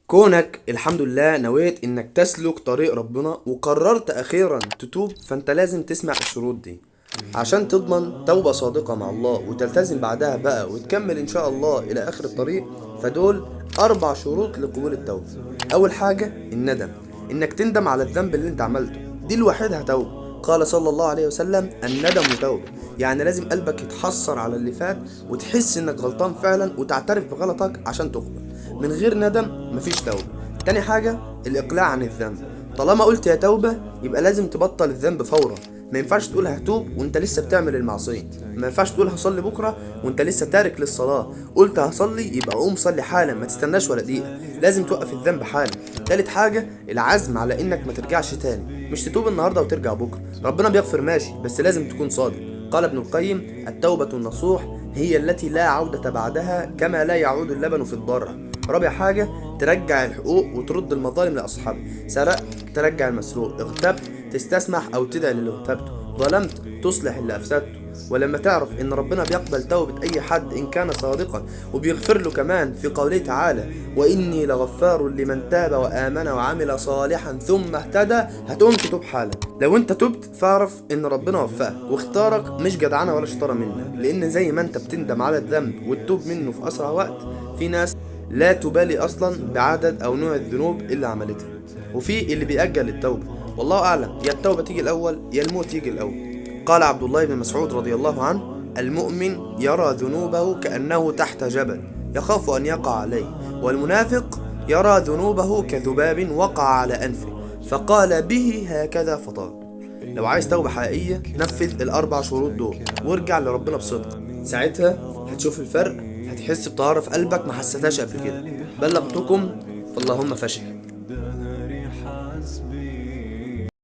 كونك الحمد لله نويت انك تسلك طريق ربنا وقررت اخيرا تتوب، فانت لازم تسمع الشروط دي عشان تضمن توبة صادقة مع الله وتلتزم بعدها بقى وتكمل ان شاء الله الى اخر الطريق. فدول 4 شروط لقبول التوبة. اول حاجة الندم، انك تندم على الذنب اللي انت عملته، دي لوحدها توبة. قال صلى الله عليه وسلم الندم توبة، يعني لازم قلبك يتحسر على اللي فات وتحس انك غلطان فعلا وتعترف بغلطك عشان تقبل. من غير ندم مفيش توبة. تاني حاجة الإقلاع عن الذنب، طالما قلت يا توبة يبقى لازم تبطل الذنب فورا. ما ينفعش تقول هتوب وانت لسه بتعمل المعصية، ما ينفعش تقول هصلي بكرة وانت لسه تارك للصلاة. قلت هصلي يبقى قوم صلي حالا، ما تستناش ولا دقيقة، لازم توقف الذنب حالا. تالت حاجة العزم على انك ما ترجعش تاني، مش تتوب النهاردة وترجع بكرة. ربنا بيغفر ماشي، بس لازم تكون صادق. قال ابن القيم التوبة النصوح هي التي لا عودة بعدها كما لا يعود اللبن في الضرع. رابع حاجة ترجع الحقوق وترد المظالم لأصحابها. سرقت ترجع المسروق، اغتبت تستسمح أو تدعي للي اغتبته، ظلمت تصلح اللي أفسدته. ولما تعرف إن ربنا بيقبل توبة أي حد إن كان صادقا وبيغفر له كمان في قوله تعالى وإني لغفار لمن تاب وآمن وعمل صالحا ثم اهتدى، هتقوم تتوب حالا. لو أنت تبت فاعرف إن ربنا وفقك واختارك، مش جدعنة ولا شطارة منك، لأن زي ما أنت بتندم على الذنب وتتوب منه في أسرع وقت، في ناس لا تبالي أصلا بعدد أو نوع الذنوب اللي عملتها، وفي اللي بيأجل التوبة. والله أعلم، يا التوبة تيجي الأول يا الموت يجي الأول. قال عبد الله بن مسعود رضي الله عنه المؤمن يرى ذنوبه كأنه تحت جبل يخاف أن يقع عليه، والمنافق يرى ذنوبه كذباب وقع على أنفه فقال به هكذا فطار. لو عايز توبة حقيقية نفذ ال4 شروط دول وارجع لربنا بصدق، ساعتها هتشوف الفرق، هتحس بطهارة في قلبك ما حسيتهاش قبل كده. بلغتكم فاللهم فاشهد. الدهر حسبي.